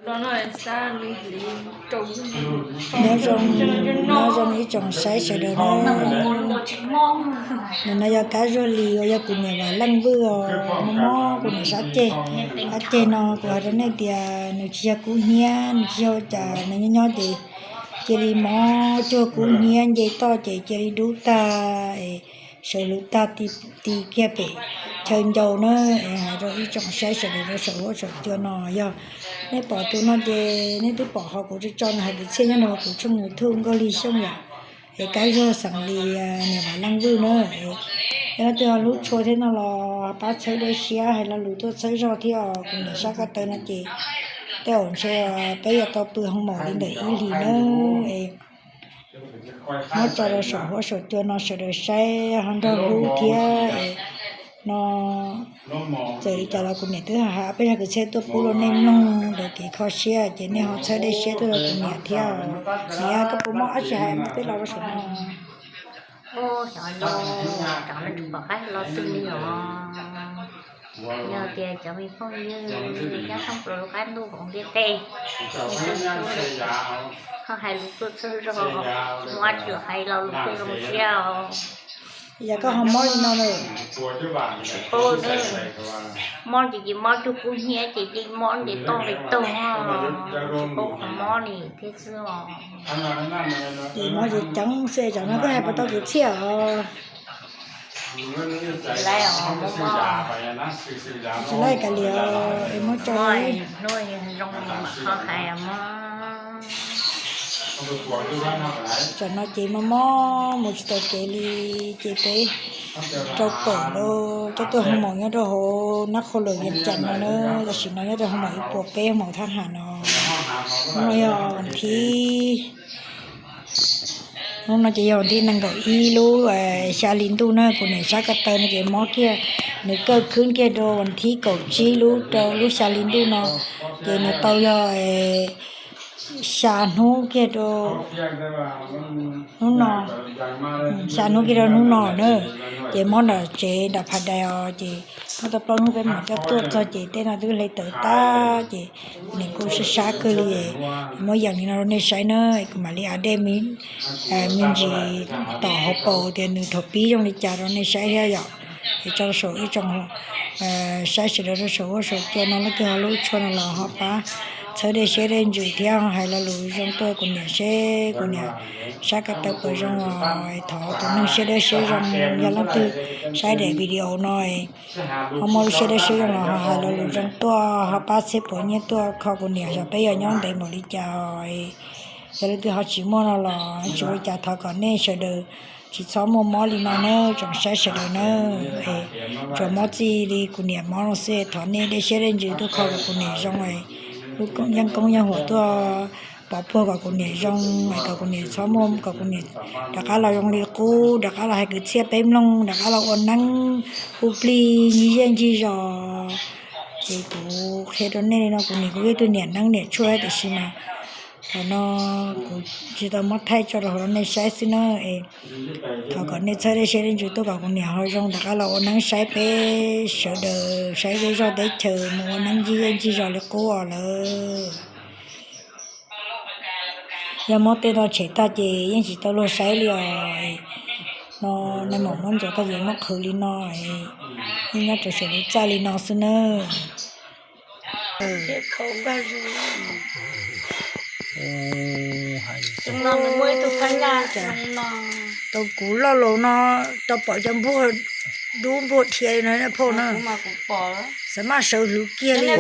Nyob zoo, nyob zoo ib tsoom saib sawv daws na. Nim no yog kab zuag li uas yog kuv niam Vam Leej Vwj os, mob mob kuv niam sab ceg. Sab ceg no kuv hais rau nej tias nws tsis yog kub hnyiab, nws tsis yog ua cas, nws nyob nyob ces cia li mob cuag kub hnyiab, nce toj ces cia li dub tag, sawv lub tag ti kiag pem chaw ncau na. Hais rau ib tsoom saib sawv daws rau saum huab saum cua no, yog nej pom tus no ces nej twb pom qhov kuv tso tso no hais kwv txhiaj nyob rau kuv tshooj YouTube Nkauj Lig Xyooj yom. Es kab zuag xeem li niam Vam Leej Vwj na. Yog leej twg ho hlub tshua thiab no los pab txhawb dej siab hais lo lus tuaj txhawb zog thiab os. Kuv niam sab ko taw no ces tej zaum ntshe peb yuav tau pw hoo maum li ntawm ib hlis na. Es muab tso rau saum huab saum cua no sawv daws saib ho nrog hlub thiab es no. Txawm li cas los kuv niam twb hais peb zaj kwv txhiaj tuaj pub rau nej mloog rau kev kho siab ces nej ho txhawb dej siab tuaj rau kuv niam thiab. Niam, koj puas mob dab tsi hais peb los rau saum no. Xyov los, cov no tsis pom qab los twg li os. Yog tias cov me phooj ywg nyob thoob plaws lub qab ntuj hauv ntiaj teb, ho hais lus tuaj txhawb zog, muaj dab tsi los hais lo lus tuaj zoo siab os. Yog koj ho mob li no lawm, tsis paub ne. Mob ces ces mob cuag kub hnyiab ces ces mob nce toj nqis taug, tsis paub qhov mob li thiab xwb os. Ces mob ces ceev xwb, tsam no koj hais puas tau kwv txhiaj os? Tsis laib kav liam, es muab tso. Tsam no ces mob mob mus tsis tau kev li, ces peb rau pawm rau coj tuaj hoo maum nyob rau hauv nab qhau lawm Vias Cas no na. Tam sim no nyob rau hoo maum ib puas peb, hoo maum thab ham no. Hnub no yog vas thib, hnub no ces yog vas thib nees nkaum ib lub xya hli ntuj na. Kuv niam sab ko taw no ces mob kiag, nws kawg khwb kiag rau vas thib kaum tsib lub rau lub xya hli ntuj no, ces nws tau yog xya hnub kiag rau hnub no, xya hnub kiag rau hnub no na. Ces mob nram tsev nram Pha Dais os, ces mob tau plaub hnub peb mam coj tuaj txog ces tej no twb hle tawv tag ces kuv niam kuj sab sab kawg li. Muab yeem li no rau nej saib na, kuv mam li ua dej me ntsis tom hauv paus tias nws thaum pib zoo li cas rau nej saib thiab yom. Es tso saum ib tsoom saib sawv daws rau saum huab saum cua no, leej twg ho hlub tshua no los ho pab txhawb dej siab dej ntsws thiab hais lo lus zoo tuaj kuv niam seb kuv niam sab ko taw puas zoo os. Thov tus neeg siab dawb siab zoo, yog leej twg saib daim video no ho muaj lub siab dawb siab zoo los ho hais lo lus zoo tuaj, ho pab txhiab puav nyiaj tuaj kho kuv niam, xyov peb yuav nyob ntev npaum li cas. Yog leej twg ho tsis muaj no los tsis ua cas, thov kom nej sawv daws tsis txhob muaj mob li no nawb tsoom saib sawv daws nawb. Tsuas mob txij li kuv niam mob no xwb, thov nej dej siab dej ntsws tuaj kho kom kuv niam zoo, yeej koob yeej huam tuaj pov puag kom kuv niam zoo, kom kuv niam txhob muaj, kom kuv niam rov qab los zoo li qub, rov qab los hais kwv txhiaj peb mloog, rov qab los ua neeb hu plig ncig zej ncig zos. Ces kuv qhia rau nej li no, kuv niam kuj yog ib tug niam neeb niam tshuaj tiam sis mas thaum no kuv tsis tau muab thaij tso rau hauv rau nej saib xwb na. Es thov kom nej txhawb dej siab dej ntsws tuaj kom kuv niam ho zoo rov qab los ua neeb saib peb sawv daws, saib zej zog teb chaws mus ua neeb ncig zej ncig zos li qub os lawm. Yog muab tej no tshem tag ces yeej tsis tau luag saib li os. No nais maum muab ntxuav tag ces muab qhwv li no, yeej nyob rau saum lub txaj li no xwb nawb. Tau kuv loj laus no, tau pom cov npuag dub npuag dhia li no phauj na. Xav maj sawv hlo kiag li.